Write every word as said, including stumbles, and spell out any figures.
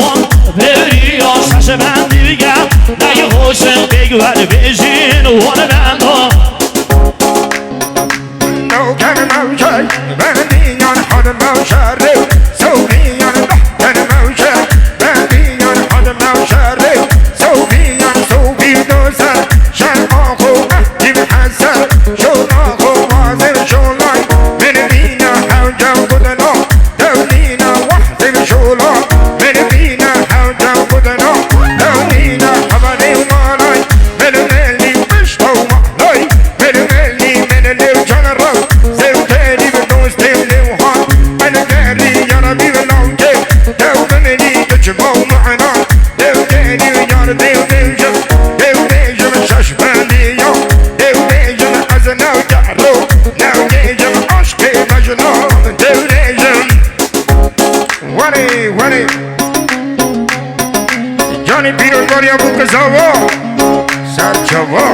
Wan beriya şaşe ben divge, dagi hoşe beg ver bejin wan bendo. Newker mewker, berdiyan had mewşerê, sewbiyan behter mewker, berdiyan had mewşerê, sewbiyan sewbi dozer, şerma xo mehkîm heser, şola xo wazir şolay, min bîna hewce gudno, Dewlîna wehdim şola, min bîne hewce gudno. Dewlîna hevalê malay, min melî pişto malay, min melî min lêv can rew. Zewtêrî bi dostê lêw hat, min gerî ya Rebî bi lawkê. Dew bimilî tu çi baw mana, dew gerî yar dew bêjim, dew bêjim şaş bendiya, dew bêjim ez new gero, new bêjim aşkê mecnun, dew bêjim. Werê, werê. Canê pîrozbariya bû qizava. Ser çava.